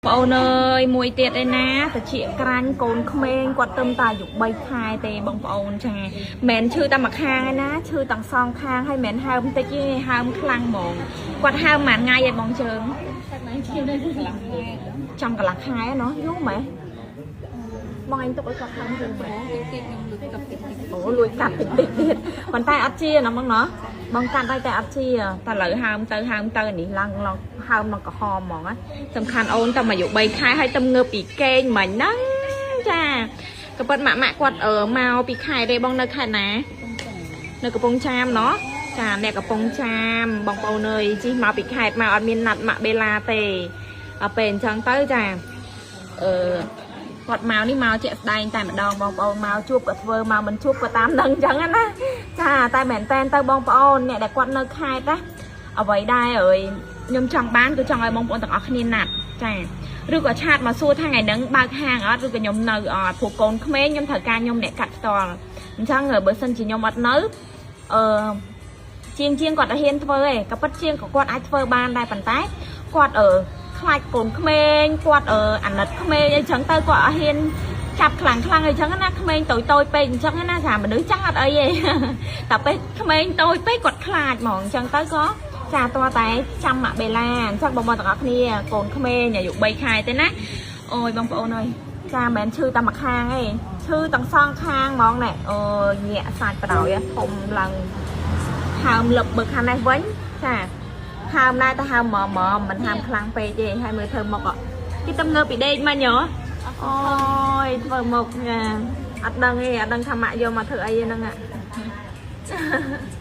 បងអូនអើយមួយទៀតឯណាតិចក្រាញ់កូនក្មេងគាត់ទៅតែអាយុ3ខែទេបងប្អូនចាមិនឈឺតែមួយខាងឯណាឈឺទាំងសងខាងហើយមិនហើមតិចទេហើមខ្លាំងហ្មងគាត់ហើមមួយថ្ងៃឯងបងជើងចំកន្លះខែណោះយូរម៉េះបងឯងទុកឲ្យគាត់ហើមយូរម៉េះអូលួចកាត់តិចតិចទៀតប៉ុន្តែអត់ជាណាបងណោះបងកាត់ឲ្យតែអត់ជាតែឥឡូវហើមទៅហើមទៅនេះឡើងឡើងហើមមកក្រហមហ្មងណាសំខាន់អូនតែអាយុ3ខែហើយទៅងើបពីគេងមិញហ្នឹងចាក៏ប៉ិតម៉ាក់ម៉ាក់គាត់អឺមកពីខែទេបងនៅខែណានៅកំពង់ចាមណោះចាអ្នកកំពង់ចាមបងប្អូនអើយជិះមកពីខេត្តមកអត់មានណាត់ម៉ាក់បេឡាទេអត់ពេលអញ្ចឹងទៅចាអឺ គាត់មកនេះមកជាក់ស្ដែងតែម្ដងបងប្អូនមកជួបក៏ធ្វើមកមិនជួបក៏តាមនឹងអញ្ចឹងណាចាតែមែនតែនទៅបងប្អូនអ្នកដែលគាត់នៅខេត្តណាអ្វីដែរអើយខ្ញុំចង់បានគឺចង់ឲ្យបងប្អូនទាំងអស់គ្នាណាត់ចាឬក៏ chat មកសួរថាថ្ងៃហ្នឹងបើកហាងអត់ឬក៏ខ្ញុំនៅអត់ព្រោះកូនក្មេងខ្ញុំត្រូវការខ្ញុំអ្នកកាត់ផ្ទាល់អញ្ចឹងបើសិនជាខ្ញុំអត់នៅអឺជាងជាងគាត់អត់ហ៊ានធ្វើទេក៏ពិតជាងក៏គាត់អាចធ្វើបានដែរប៉ុន្តែគាត់អឺ ខ្លាចកូនក្មេងគាត់អឺអាណិតក្មេងអីចឹងទៅគាត់អត់ហ៊ានចាប់ខ្លាំងខ្លាំងអីចឹងណាក្មេងតូចតូចពេកអញ្ចឹងណាចាមនុស្សចាស់អត់អីទេ តែពេលក្មេងតូចពេកគាត់ខ្លាចហ្មងអញ្ចឹងទៅក៏ចាតតែចាំម៉ាក់បេឡាអញ្ចឹងបងប្អូនទាំងអស់គ្នាកូនក្មេងអាយុ3ខែទេណាអូយបងប្អូនអើយចាមិនមែនឈឺតែមួយខាងទេឈឺទាំងសងខាងហ្មងណែអូយញាក់សាច់បដ ாய் ធំឡើងហើមលឹបបើខាងនេះវិញចា ហើមដែរតែហើមហ្មមៗមិនហើមខ្លាំងពេកទេហើយមើលធ្វើមុខគេតំងើពីដេកមិញហ៎អូយធ្វើមុខចាអត់ដឹងទេអត់ដឹងថាម៉ាក់យកមកធ្វើអីហ្នឹង។